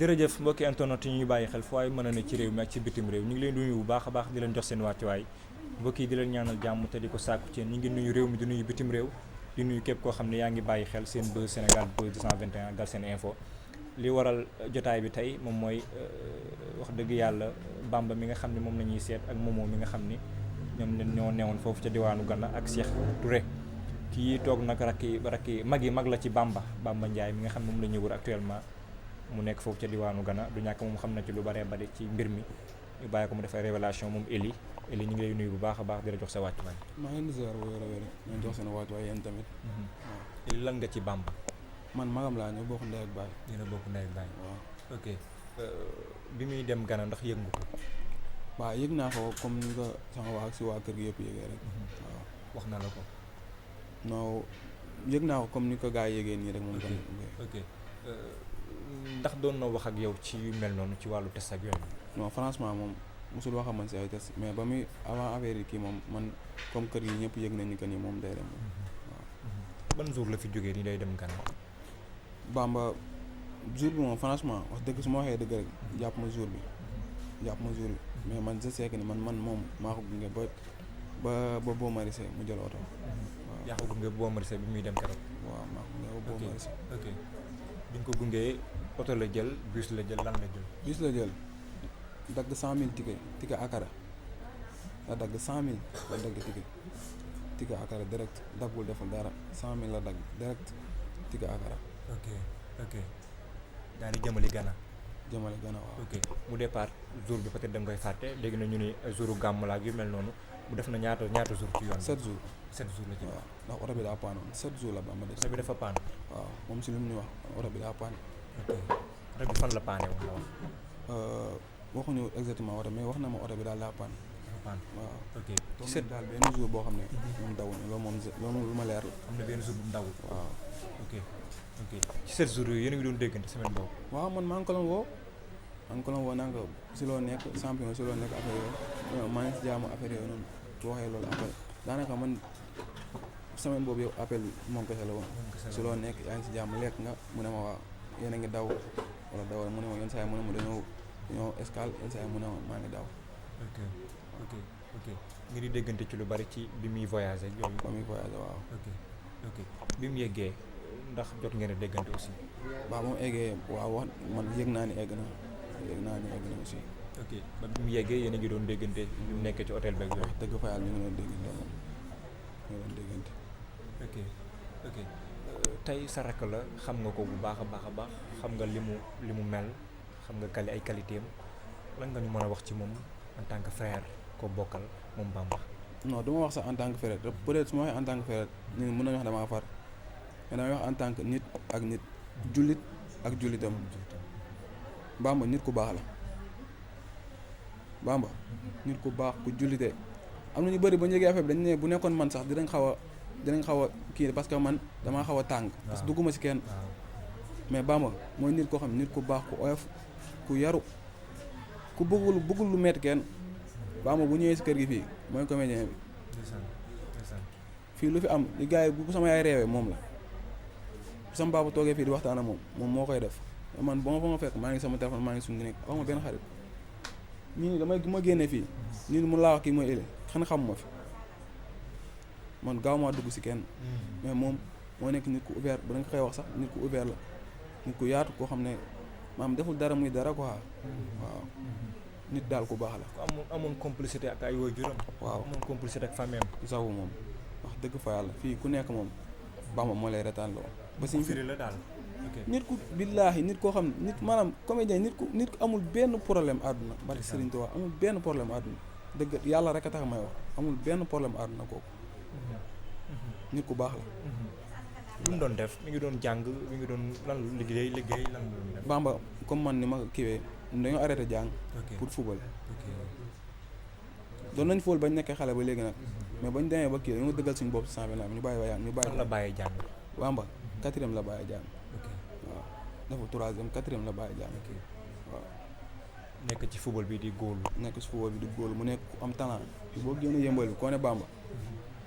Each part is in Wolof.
jërëjëf mbokki internet yi ñuy bàyyi xel fu waaye mën a ne ci réew mi ak ci bitim réew ñu ngi leen di nuyu bu baax a baax di leen jox seen wàccuwaay mbokk yi di leen ñaanal jàmm te di ko sàkku ci yéen ñu ngi nuyu réew mi di nuyu bitim réew di nuyu képp koo xam ne yaa ngi bàyyi xel seen Buzz Sénégal Buzz 221 Galsen Info li waral jotaay bi tey moom mooy wax dëgg yàlla Bamba mi nga xam ne moom la ñuy seet ak Momo mi nga xam ni ñoom ñoo newoon foofu ca diwaanu Gana ak Cheikh Touré kii toog nag rakki mag la ci Bamba Ndiaye mi nga xam ne moom la ñuy wër actuellement mu nekk foofu ca diwaanu Gana du ñàkk moom xam na ci lu bëree bëri ci mbir mi ñu bàyyi ko mu def ay révélation moom Eli ñu ngi lay nuyu bu baax a baax di la jox sa wàccuwaay. maa ngi leen di ziar wér a wér ñu jox seen wàccuwaay yéen tamit. Eli lan nga ci Bamba. man magam laa ñoo bokk ndey ak baay. dina bokk ndey ak baay. waaw ok bi muy dem Gana ndax yëg nga ko. waaw yëg naa ko comme ni ko sama waa kër gi yëpp yëgee rek. waaw wax na la ko. non yëg naa ko comme ni ko gaa yi yëgee nii rek moom tamit. ok ndax doon na wax ak yow ci yu mel noonu ci wàllu test ak yooyu. non franchement moom mosul wax ak man si ay test mais ba muy avant affaire yi kii moom man comme kër gi ñëpp yëg nañu que ni moom day dem waaw. ban jour la fi jógee ni day dem Gana. Bamba jour bi moom franchement wax dëgg su ma waxee dëgg rek jàpp ma jour bi mais man je sais que ni man moom maa ko gunge ba boo marisé mu jël oto. waaw yaa ko gunge boo marisé bi muy dem keroog. waaw maa ko gunge ba boo marisé. ok bi nga ko gungee oto la jël bus la jël lan la jël. bus la jël dagg 100 000 ticket akara la dagg 100 000 la dagg ticket akara direct daggul deful dara 100 000 la dagg direct ticket akara. ok daal di jëmali Gana. waaw. ok mu départ jour bi peut-être da nga koy fàtte léegi na ñu ni jouru gàmm la ak yu mel noonu mu def na ñaata jour ci yoon. 7 jours. 7 jours la ci. waaw ndax oto bi daa paanoon 7 jours la ba ma def. oto bi dafa paan. waaw moom si lu mu ñu wax oto bi daa paan. ok oto bi fan la paane woon la wax. waxuñu exactement oto mais wax na ma oto bi daal daa paan. waaw. ok ci set daal benn jour boo xam ne. moom dawul loolu lu ma leer la. am na benn jour bu mu dawul. waaw. ok ci 7 jours yooyu yéen a ngi doon déggante semaine boobu. waaw man maa ngi ko doon woo. naa ko si loo nekk champion si loo nekk affaire yooyu maa ngi si jaamu affaire yooyu noonu bu waxee loolu après daanaka man semaine boobu yow appel moom kese la woon. si loo nekk yaa ngi si jaamu lekk nga mu ne ma waaw yéen a ngi daw wala dawal mu ne ma yenn saa yi mu ne ma dañoo escale yenn saa yi mu ne ma maa ngi daw. ok ngi di déggante ci lu bari ci bi muy voyagé yooyu. ba muy voyagé waaw. ok bi mu yeggee ndax jot ngeen a déggante aussi. waaw moom eggee waaw wax man yëg naa ni egg na aussi. ok ba bi mu yeggee yéen a ngi doon déggante ñu nekkee ci hôtel beeg yooyu. dëgg fa yàlla ñu ngi doon déggante moom ñu ngi doon déggante. ok tey sa rakk la xam nga ko bu baax a baax xam nga li mu mel xam nga ay qualité am lan nga ñu mën a wax ci moom en tant que frère ko bokkal moom Bamba. non du ma wax sax en tant que frère peut-être su ma waxee en tant que frère nit ñi mën nañu wax damaa far mais damay wax en tant que nit ak nit jullit ak jullitam. Bamba nit ku baax la Bamba nit ku baax ku jullite am na ñu bëri ba ñu yëgee affaire bi dañu ne bu nekkoon man sax dinañ xaw a kii parce que man damaa xaw a tàng. parce que dugguma ci kenn. mais Bamba mooy nit koo xam nit ku baax ku oyof ku yaru ku bëggul lu metti kenn Bamba bu ñëwee ci kër gi fii mooy comédien bi. fii lu fi am li gars yi bu sama yaay reewee moom la bu sama papa toogee fii di waxtaan ak moom moo koy def. man ba ma fekk maa ngi sama téléphone maa ngi suñu nekk wax ma benn xarit ñii damay ma génnee fii nit mu laa wax kii mooy Eli xanaa xamuma fi man gaaw maa dugg si kenn. mais moom moo nekk nit ku ouvert ba da nga koy wax sax nit ku ouvert la nit ku yaatu koo xam ne maam deful dara muy dara quoi. waaw nit daal ku baax la. amoon complicité ak ay waajuram. waaw amoon complicité ak famille am. sawu moom wax dëgg fa yàlla fii ku nekk moom Bamba moo lay retaan loo. ba si firi la daal. nit ku billaahi nit koo xam nit maanaam comédien nit ku amul benn problème àdduna barke Serigne Touba amul benn problème àdduna dëgg yàlla rek a tax may wax amul benn problème àdduna kooku nit ku baax la. lu mu doon def mi ngi doon jàng mi ngi doon lan liggéey lan la doon def. Bamba comme man ni ma kiiwee dañoo arrêté jàng. pour football. doon nañ fool bañ nekkee xale ba léegi nag mais bañ demee ba kii dañoo dëggal suñu bopp si championnat bi ñu bàyyi waaye ñu bàyyi. fan la bàyyee jàng. Bamba 4e la bàyyi jàng. waaw dafa 3e 4e la bàyyi jàng. waaw. nekk ci football bi di góolu. mu nekk ku am talent boo génnee yëmbal bi koo ne Bamba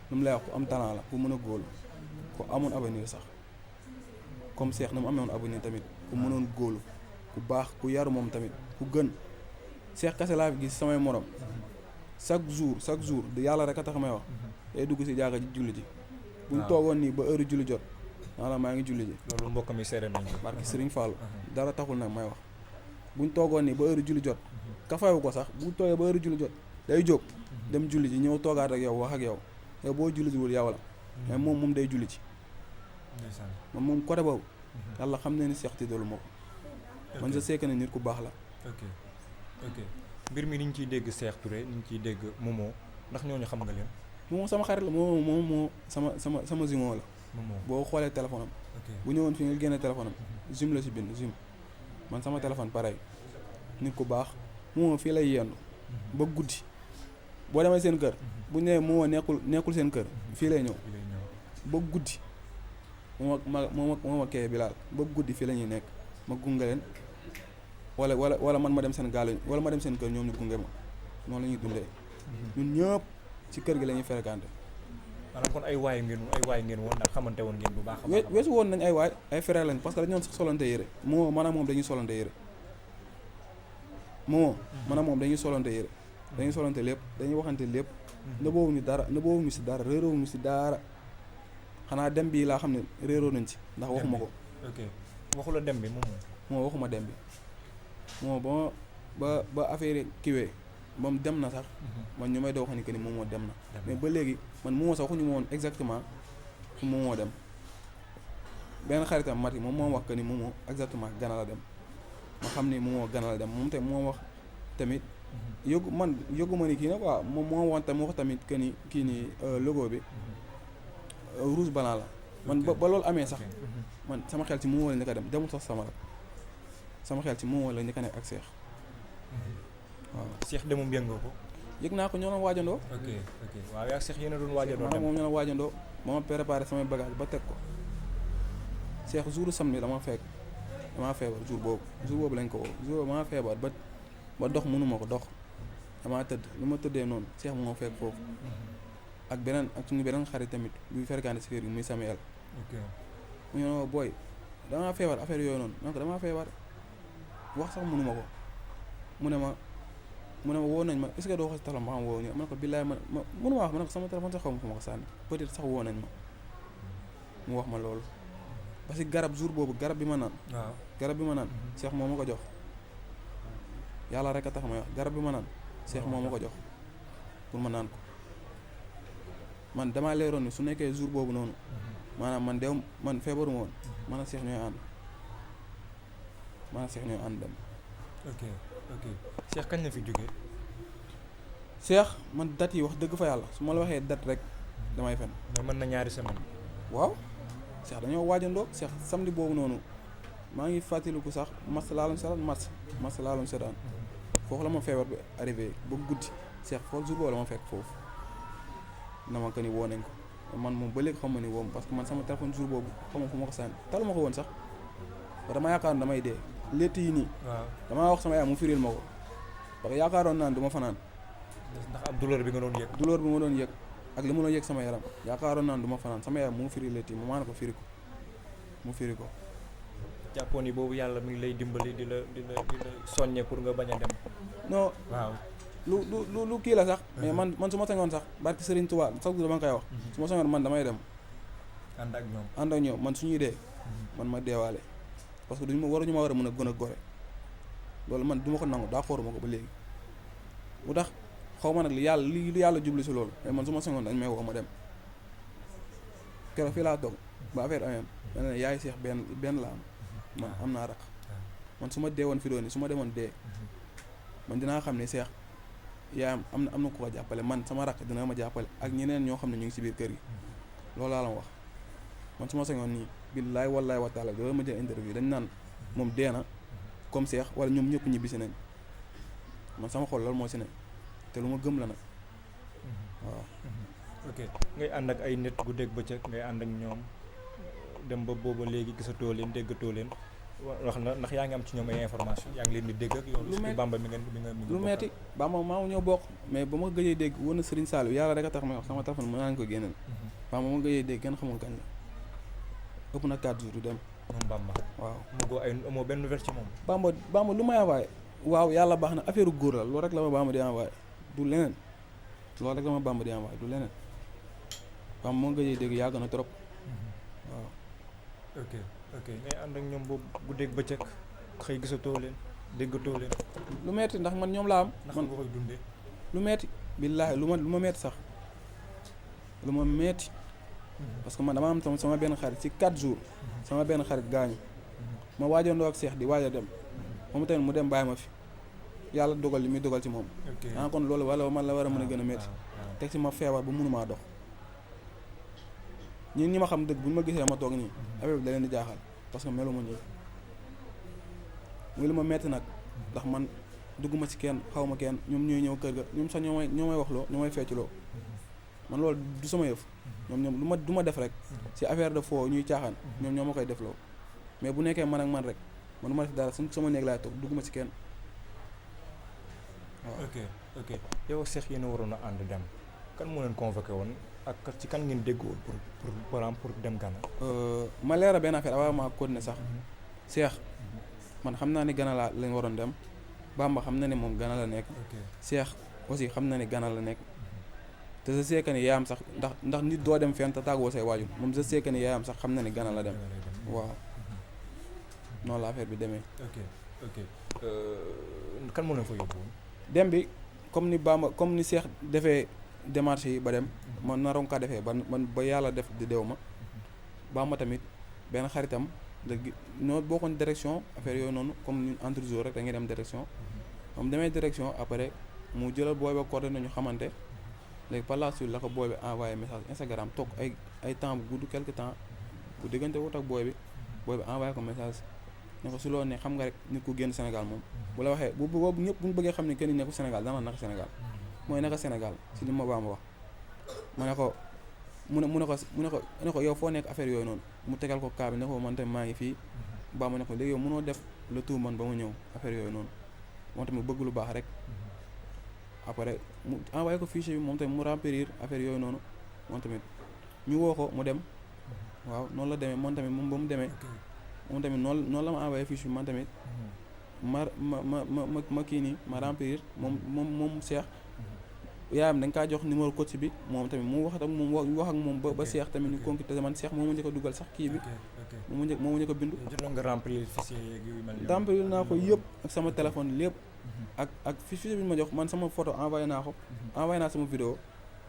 nu mu lay wax ku am talent la ku mën a góolu ku amoon avenir sax comme Cheikh na mu amoon avenir tamit ku mënoon góolu ku baax ku yaru moom tamit ku gën Cheikh kase laa fi gis samay morom chaque jour yàlla rek a tax may wax day dugg si jàkka ji julli ji buñ toogoon nii ba heure julli jot wala maa ngi julli ji loolu mbokk mi seere nañ ko barki Serigne Fallou dara taxul nag may wax buñ toogoon nii ba heure julli jot ka fayu ko sax buñ toogee ba heure julli jot day jóg dem julli ji ñëw toogaat ak yow wax ak yow boo julli jiwul yow la mais moom day julli ci moom côté boobu yàlla xam ne ni Cheikh tiddalu ma ko man je sais que ne nit ku baax la ok mbir mi ni ñu ciy dégg Cheikh Touré ni ñu ciy dégg Momo ndax ñooñu xam nga leen moom sama xarit la moom sama zimo la boo xoolee téléphone am bu ñëwoon fi nga génne téléphone am zoom la si bind zoom man sama téléphone pareil nit ku baax moom fii lay yendu ba guddi boo demee seen kër bu ñu nee moo nekkul seen kër fii lay ñëw ba guddi moom ak kee Bilal ba guddi fii la ñuy nekk ma gunge leen wala man ma dem seen gaal wala ma dem seen kër ñoom ñu gunge ma noonu la ñuy dundee ñun ñëpp ci kër gi la ñuy fréquenté. maanaam kon ay waay ngeen woon ndax xamante woon ngeen bu baax a baax. weesu woon nañ ay waay ay frère lañ parce que dañu doon sax solante yére moo maanaam moom dañuy solante yére dañuy solante lépp dañuy waxante lépp nëbboowuñu si dara réeroowuñu si dara xanaa dem bi laa xam ne réeroo nañ ci ndax waxuma ko. ok waxu la dem bi moo waxuma dem bi moo ba affaire kiwee moom dem na sax man ñu may doo wax ni que ni moom moo dem na mais ba léegi man moo sax waxuñu ma woon exactement fu moom moo dem benn xaritam Mati moom moo wax que ni moom moo exactement Gana la dem ma xam ni moom moo Gana la dem moom tamit moo wax tamit yëgu ma ni kii na quoi moom moo wax tamit que ni kii ni logo bi rouge blanc la man ba loolu amee sax man sama xel ci moom la ñu ko dem demul sax sama xel ci moom la ñu ko nekk ak Cheikh waaw Cheikh de moom yëg nga ko. yëg naa ko ñoo doon waajandoo. ok waaw yaa Cheikh yéen a doon waajandoo. moom ñoo doon waajandoo ma préparé samay bagage ba teg ko Cheikh jour samedi damaa feebar jour boobu lañ ko woo jour boobu damaa feebar ba dox mënuma ko dox damaa tëdd lu ma tëddee noonu Cheikh moo fekk foofu ak suñu beneen xarit tamit buy fréquenté si kër gi muy Samuel. ok mu ñëw booy damaa feebar affaire yooyu noonu donc damaa feebar wax sax mënuma ko mu ne ma woo nañ ma est-ce que doo wax si téléphone ma xam woo ñu ma ne ko billaay mënuma wax ma ne ko sama téléphone sax xaw ma fu ma ko sànni peut-être sax woo nañ ma mu wax ma loolu parce que jour boobu garab bi ma naan. waaw garab bi ma naan Cheikh moo ma ko jox yàlla rek a tax may wax garab bi ma naan Cheikh moo ma ko jox pour ma naan ko man damaa leeroon ni su nekkee jour boobu noonu maanaam man feebaruma woon man a Cheikh ñooy ànd dem. ok Cheikh kañ la fi jógee. Cheikh man date yi wax dëgg fa yàlla su ma la waxee date rek damay fen. mais mën na ñaari semaine. waaw Cheikh dañoo waajandoo Cheikh samedi boobu noonu maa ngi fàttaliku sax mars laalum seetaan foofu la ma feebar bi arrivé ba guddi Cheikh foofu jour boobu la ma fekk foofu na ma ko ni woo nañ ko man moom ba léegi xam ma ni woo parce que man sama téléphone jour boobu xam ma fu ma ko sànni talu ma ko woon sax ba dama yaakaaroon damay dee létt yi nii. waaw damaa wax sama yaay mu firil ma ko parce que yaakaaroon naan du ma fanaan. ndax am douleur bi nga doon yëg. douleur bi ma doon yëg ak li ma doon yëg sama yaram yaakaaroon naan du ma fanaan sama yaay mu firi létt yi ma maa ne ko mu firi ko. jàppoon ni boobu yàlla mi ngi lay dimbali di la soññe pour nga bañ a dem. non waaw. lu kii la sax. mais man su ma sañoon sax barki Serigne Touba sax dama koy wax. su ma sañoon man damay dem. ànd ak ñoom man suñuy dee. man ma deewaale. parce que waruñu ma war a mën a gën a gore loolu man du ma ko nangu daa xooruma ko ba léegi bu tax xaw ma nag li yàlla jubli si loolu mais man su ma sañoon dañ may woo ma dem keroog fii laa toog ba affaire amee ma ne yaay Cheikh benn la am man am naa raq man su ma dee woon fi doon su ma demoon dee man dinaa xam ne Cheikh yaayam am na ku ko jàppale man sama raq dina ma jàppale ak ñeneen ñoo xam ne ñu ngi si biir kër gi loolu laa la wax man su ma sañoon nii billaay wallaay wa taala loolu ma jël interview dañ naan moom dee na comme Cheikh wala ñoom ñëpp ñibbisi nañ man sama xol loolu moo si ne te lu ma gëm la nag waaw. ok ngay ànd ak ay nit guddeeg bëccëg ngay ànd ak ñoom dem ba booba léegi gisatoo leen déggatoo leen wax na ndax yaa ngi am ci ñoom ay information yaa ngi leen di dégg ak yoon. lu Bamba mi nga lu metti Bamba maa ñoo bokk mais ba ma gëjee dégg woon na Serigne Saliou yàlla rek a tax may wax sama téléphone mën naa leen ko génneel. Bamba ma gëjee dégg kenn xamul kañ la ëpp na 4 jours du dem. moom Bamba. waaw. amoo benn nouvelle ci moom. Bamba lu may envoyé. waaw yàlla baax na affaire góor la loolu rek la ma Bamba di envoyé du leneen loolu rek la ma Bamba di envoyé du leneen Bamba moo gëjee dégg yàgg na trop waaw. ok ngay ànd ak ñoom boobu guddeeg bëccëg xëy gisatoo leen déggatoo leen. lu metti ndax man ñoom laa am. ndax man nga koy dundee. lu metti billaahi lu ma metti sax lu ma metti parce que man dama am sama benn xarit ci 4 jours sama benn xarit gaañu ma waajandoo ak seex di waaj a dem moom tamit mu dem bàyyi ma fi yàlla dogal li muy dogal ci moom. kon loolu wala man la war a mën a gën a metti teg ci ma feebar ba mënumaa dox ñi ma xam dëgg bu ñu ma gisee ma toog nii affaire bi da leen di jaaxal parce que melu ma nii muy lu ma metti nag ndax man dugguma ci kenn xaw ma kenn ñoom ñooy ñëw kër ga ñoom sax ñoo may waxloo ñoo may fecculoo man loolu du sama yëf ñoom du ma def rek ci affaire de foo ñuy caaxaan ñoom ñoo ma koy defloo mais bu nekkee man ak man rek man du ma def dara sama néeg laay toog dugguma ci kenn waaw. ok yow ak Cheikh yéen a waroon a ànd dem kan moo leen convoqué woon ak ci kan ngeen déggoo pour dem Ghana. ma leeral benn affaire avant ma continuer sax Cheikh man xam naa ni Ghana lañ waroon dem Bamba xam na ne moom Ghana la nekk. Cheikh aussi xam na ne Ghana la nekk te je sais que ni yaayam sax ndax nit doo dem fenn te tàggoo say waajur moom je sais que ni yaayam sax xam na ne Ghana la dem waaw noonu la affaire bi demee. ok kan moo leen fa yóbbu woon. dem bi comme ni Bamba comme ni Cheikh defee démarche yi ba dem man naroon kaa defee ba yàlla def di dew ma Bamba tamit benn xaritam léegi ñoo bokkoon direction affaire yooyu noonu comme ñun entre jours rek da ngay dem direction moom demee direction après mu jëlal booy ba coordonné ñu xamante léegi par la suite la ko booy bi envoyé message Instagram toog ay temps bu gudd quelque temps bu diggante wut ak booy bi envoyé ko message ne ko su loo ne xam nga rek nit ku génn Sénégal moom bu la waxee boobu ñëpp bu ñu bëggee xam ne kenn nekku Sénégal dana naka Sénégal mooy naka Sénégal si li ma Bamba wax ma ne ko mu ne ko yow foo nekk affaire yooyu noonu mu tegal ko kaa bi ne ko man tamit maa ngi fii Bamba ne ko léegi yow mënoo def le tout man ba ma ñëw affaire yooyu noonu moom tamit bëgg lu baax rek après mu envoyé ko fichier bi moom tamit mu remplir affaire yooyu noonu moom tamit ñu woo ko mu dem waaw noonu la demee moom tamit moom ba mu demee moom tamit noonu la ma envoyé fiche bi man tamit ma kii nii ma remplir moom Cheikh yaayam dañ kaa jox numéro coach bi moom tamit mu wax ak moom ba Cheikh tamit ñu concrétiser man Cheikh moo ma njëkk a dugal sax kii bi moo ma njëkk a bindu. nga remplir fichier yeeg yu mel ni. remplir naa ko yëpp ak sama téléphone lépp ak fichier bi ma jox man sama photo envoyé naa ko envoyé naa sama vidéo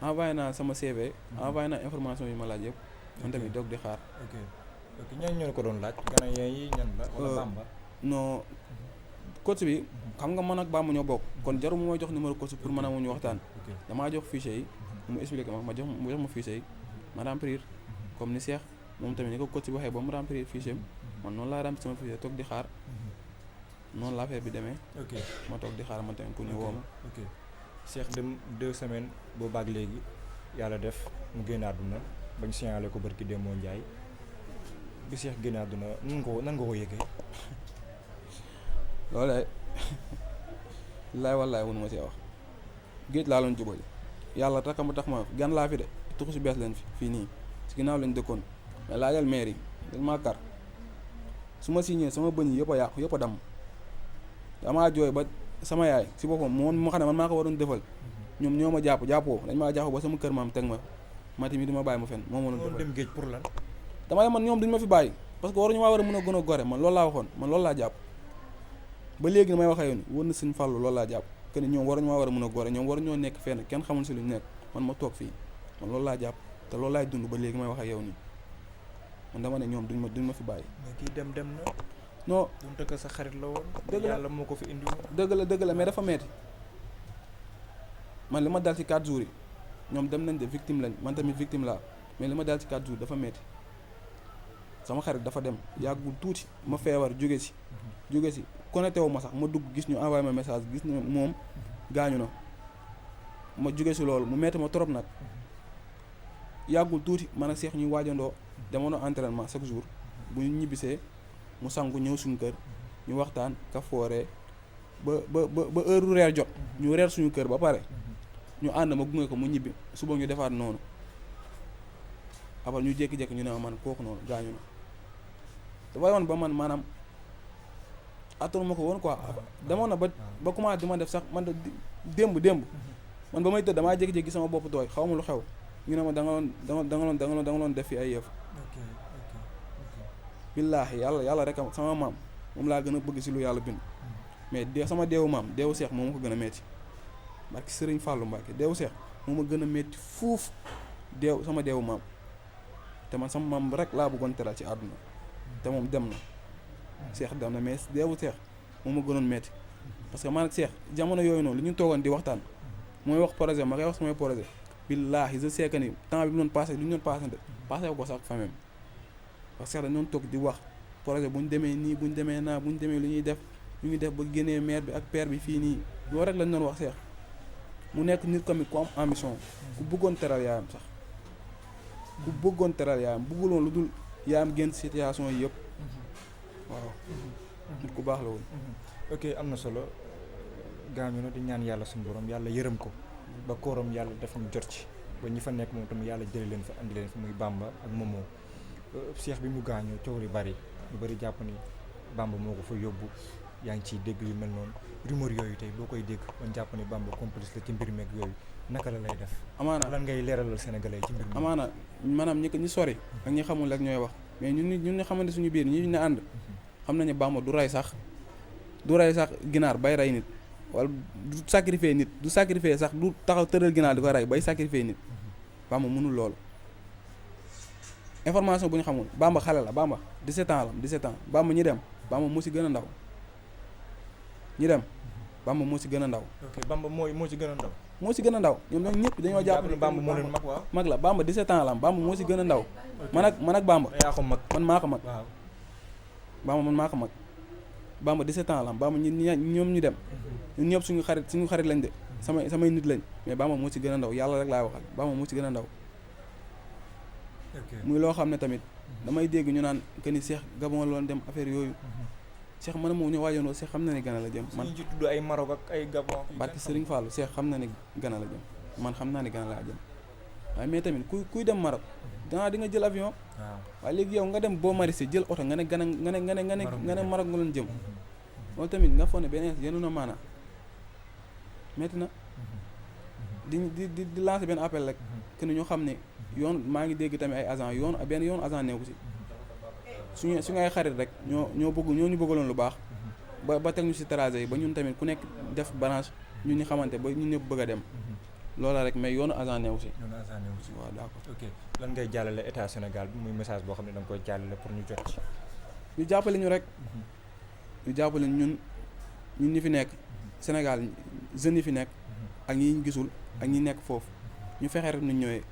envoyé naa sama CV envoyé naa information yi ma laaj yëpp man tamit doog di xaar. ok ñan ñoo ko doon laaj Ghanéen yi ñan la wala Bamba. non coach bi xam nga man ak Bamba ñoo bokk kon jarul mu may jox numéro coach pour mën a ñu waxtaan damaa jox fichier yi mu expliqué mu jox ma fichier yi ma remplir comme ni Cheikh moom tamit ni ko coach bi waxee ba mu remplir fichier bi man noonu laa remplir sama fichier toog di xaar noonu la affaire bi demee. ma toog di xaar man tamit pour ñu woo ma. ok Cheikh dem 2 semaines boobaag léegi yàlla def mu génn àdduna bañ signalé ko barki Demba Ndiaye bi Cheikh génn àdduna nan nga ko yëgee. loolee laay wallaay mënu ma see wax géej laa loon jubali yàlla tax ma gan laa fi de tuxu si bees leen fii nii si ginnaaw lañ dëkkoon mais laajal maire yi dañ maa kar su ma signé sama bëñ yi yëpp a yàqu yëpp a damm damaa jooy ba sama yaay si boppam moo xam ne man maa ko waroon defal ñoom ñoo ma jàppoo dañ maa jàpp ba sama kër maam teg ma tamit duma bàyyi ma fenn moo ma doon defal dem géej pour lan. dama man ñoom duñ ma fi bàyyi parce que waruñu maa war a mën a gën a gore man loolu laa waxoon man loolu laa jàpp ba léegi damay wax ak yow ni wër na suñu fàllu loolu laa jàpp que ni ñoom waruñu maa war a mën a gore ñoom waruñoo nekk fenn kenn xamul si lu ñu nekk man ma toog fii man loolu laa jàpp te loolu laay dund ba léegi may wax ak yow nii man dama ne ñoom duñ ma fi bàyyi. mais kii dem na. non bu mu tëkk sa xarit la woon. dëgg la yàlla moo ko fi indi woon. dëgg la mais dafa metti man li ma dal ci 4 jours yi ñoom dem nañ de victime lañ man tamit victime laa mais li ma dal ci 4 jours dafa metti sama xarit dafa dem yàggul tuuti ma feebar jóge si connecté wu ma sax ma dugg gis ñu envoyé ma message gis ne moom gaañu na ma jóge si loolu mu metti ma trop nag yàggul tuuti man ak Cheikh ñuy waajandoo demoon entraînement chaque jour bu ñu ñibbisee mu sangu ñëw suñu kër ñu waxtaan ka fooree ba heure reer jot ñu reer suñu kër ba pare ñu ànd ma gunge ko mu ñibbi suba ñu defaat noonu après ñu jékki-jékki ñu ne ma man kooku noonu gaañu na dafa yoon ba man maanaam attanu ma ko woon quoi demoon na ba commencé di ma def sax man de démb man ba may tëdd damaa jékki-jékki sama bopp tooy xaw ma lu xew ñu ne ma da nga doon def fi ay yëf billaahi yàlla rek sama maam moom laa gën a bëgg si lu yàlla bind mais sama deewu maam deewu seex moo ma ko gën a metti barki Sëriñ Fàllu Mbàkke deewu seex moo ma gën a metti fuuf sama deewu maam te man sama maam rek laa bëggoon teral ci àdduna te moom dem na seex dem na mais deewu seex moo ma gënoon metti parce que man ak seex jamono yooyu noonu li ñu toogoon di waxtaan mooy wax projet ma koy wax samay projet billaahi je sais que ni temps bi mu doon passé li ñu doon passé ko sax famem parce que dañu doon toog di wax projet bu ñu demee nii bu ñu demee naa bu ñu demee lu ñuy def ba génnee maire bi ak père bi fii nii loolu rek lañ doon wax seex mu nekk nit tamit ku am ambition ku bëggoon teral yaayam sax ku bëggoon teral yaayam bëgguloon lu dul yaayam génn situation yi yëpp waaw nit ku baax la woon. ok am na solo gaañu na di ñaan yàlla suñu borom yàlla yërëm ko ba kóoram yàlla def ñu jot ci ba ñi fa nekk moom tamit yàlla jëlee leen fa andi leen fa muy Bamba ak Momo Cheikh bi mu gaañoo coow li bari ñu bari jàpp ni Bamba moo ko fa yóbbu yaa ngi ciy dégg yu mel noonu rumeur yooyu tey boo koy dégg man jàpp ni Bamba complice la ci mbir meeg yooyu naka la lay def. amaana lan ngay leeralal sénégalais ci mbir mi. amaana maanaam ñi sori ak ñi xamul rek ñooy wax mais ñun ñu xamante suñu biir ñi ne ànd xam nañu Bamba du rey sax ginaar bay rey nit wala du sacrifier sax du taxaw tëral ginaar di ko rey bay sacrifier nit Bamba mënul loolu. information bu ñu xamul Bamba xale la Bamba 17 ans la 17 ans Bamba ñi dem Bamba moo si gën a ndaw Bamba moo si gën a ndaw. ok Bamba moo ci gën a ndaw. moo si gën a ndaw ñoom ñëpp dañoo jàpp ni Bamba moo leen mag waaw. mag la Bamba 17 ans la am Bamba moo si gën a ndaw. man ak Bamba. yaa ko mag man maa ko mag. waaw. Bamba man maa ko mag Bamba 17 ans la am Bamba ñoom ñu dem. ñun ñëpp suñu xarit lañ de. samay nit lañ mais Bamba moo si gën a ndaw yàlla rek laay waxal Bamba moo si gën a ndaw. muy loo xam ne tamit damay dégg ñu naan que ni Cheikh Gabon la doon dem affaire yooyu. Cheikh man moom ñu waajandoo Cheikh xam na ne Gana la jëm. man ci tudd ay Maroc ak ay Gabon. barki Serigne Fallou Cheikh xam na ne Gana la jëm man xam naa ne Gana laa jëm waaye mais tamit kuy dem Maroc danaa di nga jël avion. waaw waaye léegi yow nga dem boo marisé jël oto nga ne Gana nga ne Maroc nga leen jëm. loolu tamit nga foog ne beneen yenu na maanaa metti na di lancer benn appel rek que ni ñu xam ne yoon maa ngi dégg tamit ay agent yoon agent neeku si suñu ay xarit rek ñoo ñu bëggaloon lu baax ba teg ñu si tracé yi ba ñun tamit ku nekk def balance ñun ñu xamante ba ñun ñëpp bëgg a dem loola rek mais yoonu agent neeku si waaw d'accord. ok lan ngay jàllale état Sénégal bi muy message boo xam ne da nga koy jàllale pour ñu jot ci. ñu jàppale ñu rek ñu jàppale ñun ñi fi nekk Sénégal jeunes yi fi nekk ak ñi ñu gisul ak ñi nekk foofu ñu fexe rek ñu ñëwee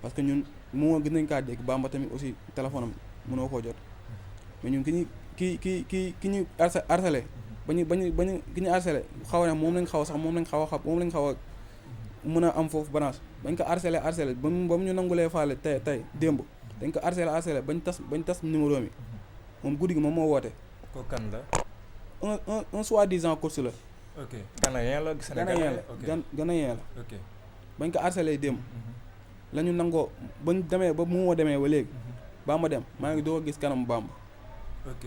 parce que ñun moo gën nañ kaa dégg Bamba tamit aussi téléphone am mënoo koo jot mais ñun ki ñu harcelé ba ñu ki ñu harcelé xaw ne moom lañ xaw a mën a am foofu branche bañ ko harcelé ba mu ñu nangulee faale tey démb dañ ko harcelé bañ tas numéro mi moom guddi gi moom moo woote. kooku kan la. un soi-disant course la. ok Ghanéen la Sénégalais Ghanéen la. ok bañ ko harcelé démb. la ñu nangoo bañ demee ba mu ma demee ba léegi. Bamba dem maa ngi doog a gis kanamu Bamba. ok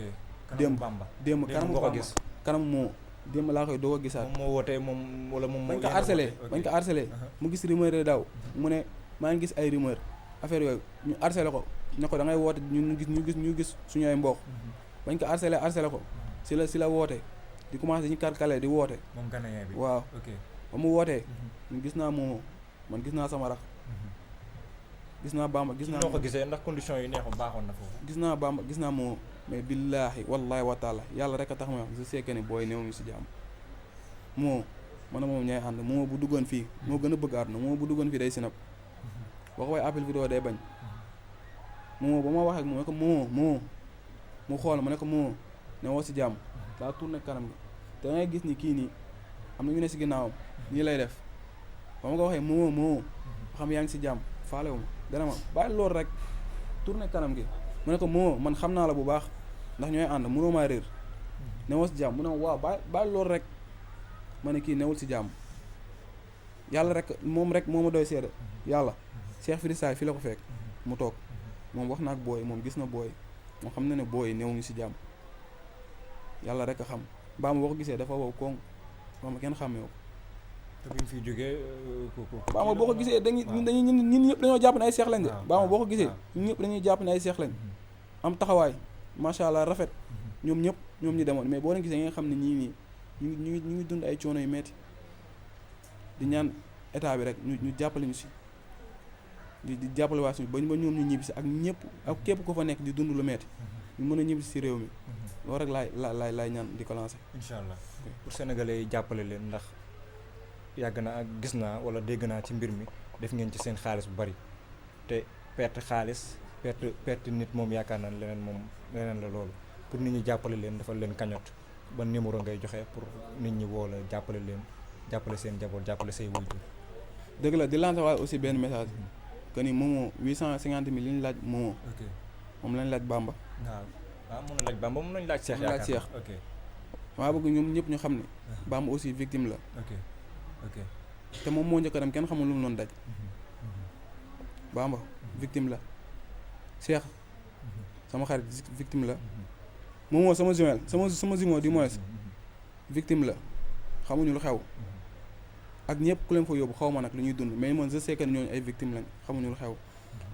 kanamu Bamba démb kanamu nga ko Bamba gis. kanamu moo démb laa koy doog a gisaat. moom moo wootee moom wala moom. bañ ko harcelé mu gis rumeur daw mu ne maa ngi gis ay rumeur affaire yooyu ñu harcelé ko ne ko da ngay woote ñu gis suñu ay mbokk. bañ ko harcelé ko si la woote di commencé ñu karkale di woote. moom Ghanéen bi waaw ok ba mu wootee. ñu gis naa moomoo man gis naa sama rax. gis naa Bamba gis naa. noo ko gisee ndax condition yi neexul baaxoon na foofu. gis naa Bamba gis naa moomoo mais billaahi wallaahi wa taala yàlla rek a tax ma wax je sais que ni booy néew ñu si jàmm. moo man moom ñooy ànd moo bu duggoon fii moo gën a bëgg àdduna moo bu duggoon fii day sinap boo ko way appel vidéo day bañ. moo ba ma wax ak moom ne ko moo mu xool ma ne ko moo ne woo si jàmm daa tourné kanam gi te dangay gis ni kii nii am na ñu ne si ginnaawam nii lay def ba ma ko waxee moo xam yaa ngi si jàmm faalewu ma dana ma bàyyi loolu rek tourné kanam gi mu ne ko moo man xam naa la bu baax ndax ñooy ànd mënoo maa réer ne woo si jàmm mu ne waaw bàyyi loolu rek ma ne kii newul si jàmm yàlla rek moo ma doy seede yàlla Cheikh Firi Saay fii la ko fekk mu toog moom wax na ak booy moom gis na booy moo xam na ne booy newuñu si jàmm yàlla rek a xam Bamba boo ko gisee dafa wow koŋ Bamba kenn xàmmee ko. te bu ñu fiy jógee Bamba boo ko gisee dañuy ñun ñëpp dañoo jàpp ne ay seex lañ de. Bamba boo ko gisee ñun ñëpp dañuy jàpp ne ay seex lañ. am taxawaay macha allah rafet. ñoom ñu demoon mais boo leen gisee nga xam ne ñii nii ñu ngi dund ay coono yu metti di ñaan état bi rek ñu jàppale ñu si di jàppale waa suñu ba ñoom ñu ñibbisi ak ñëpp ak képp ko fa nekk di dund lu metti ñu mën a ñibbisi si réew mi loolu rek laay ñaan di ko lancer. incha allah pour sénégalais yi jàppale leen ndax yàgg na ak gis naa wala dégg naa ci mbir mi def ngeen ci seen xaalis bu bari te perte xaalis perte nit moom yaakaar naa leneen la loolu pour nit ñi jàppale leen dafa leen cagnotte ban numéro ngay joxe pour nit ñi woo la jàppale leen jàppale seen njaboot jàppale say waajur. dëgg la di lancer waaye aussi benn message que ni Momo 850 000 li ñu laaj Momo. ok moom lañ laaj Bamba. waaw mën na laaj Bamba mën nañ laaj Cheikh. yaakaar Cheikh ok. maa bëgg ñoom ñëpp ñu xam ne. Bamba aussi victime la. ok te moom moo njëkk a dem kenn xamul lu mu doon daj. Bamba victime la. Cheikh sama xarit victime la. Momo sama jumelle sama jumeau du moins victime la xamuñu lu xew. ak ñëpp ku leen fa yóbbu xaw ma nag lu ñuy dund mais man je sais que ñooñu ay victime lañ xamuñu lu xew.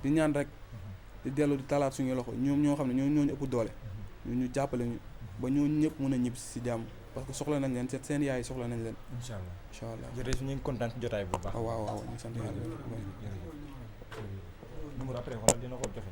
di ñaan rek di dellu di talaat suñu loxo ñoo xam ne ñooñu ëpp doole ñu jàppale ñu ba ñooñu ñëpp mën a ñibbi si jàmm parce que soxla nañ leen seen yaay soxla nañ leen. incha allah incha allah jërëjëf ñu ngi kontaan ci jotaay bu baax. waaw ñu sant yàlla. numéro après xoolal dina ko joxe.